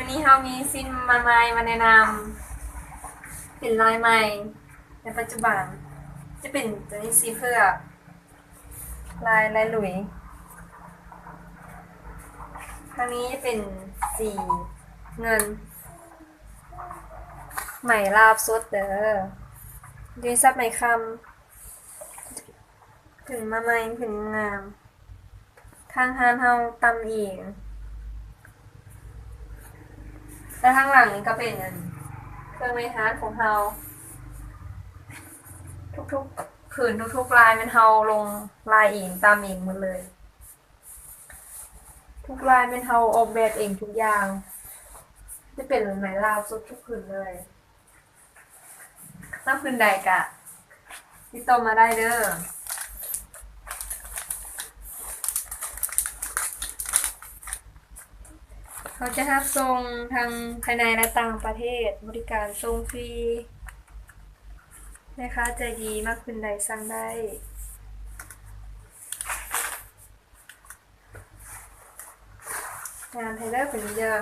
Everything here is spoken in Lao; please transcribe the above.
ນີ້ເຮົາມີສິ້ນມາໃໝ່ມາແນະນຳ ເປັນລາຍໃໝ່ໃນປັດຈຸບັນ ຈະເປັນໂຕນີ້ ສີເຜືອກ ລາຍ ລາຍລຸຍ. ທາງນີ້ຈະເປັນສີເງິນ ໄໝລາບສົດເດີ ຢູ່ໃນສັກໄໝຄຳ ຂຶ້ນມາໃໝ່ ຂຶ້ນງາມ. ທາງຮ້ານເຮົາຕ່ຳເອງ ແລະ ທາງຫຼັງນີ້ກໍເປັນອັນ ເຄື່ອງໃນຮ້ານຂອງເຮົາ ທຸກໆຜືນ ທຸກໆລາຍແມ່ນເຮົາລົງລາຍເອງ ຕ່ຳເອງໝົດເລີຍ. ທຸກລາຍແມ່ນເຮົາອອກແບບເອງທຸກຢ່າງ ຈະເປັນໄໝລາບສົດທຸກຜືນເລີຍ. ມັກຜືນໃດກະຕິດຕໍ່ມາໄດ້ເດີ. ເຮົາຈະຮັບສົ່ງທັງພາຍໃນ ແລະ ຕ່າງປະເທດ, ບໍລິການສົ່ງຟຣີ, ແມ່ຄ້າໃຈດີ, ມັກຜືນໃດສັ່ງໄດ້. ງາມແທ້ເດີ ເປັນເດີ.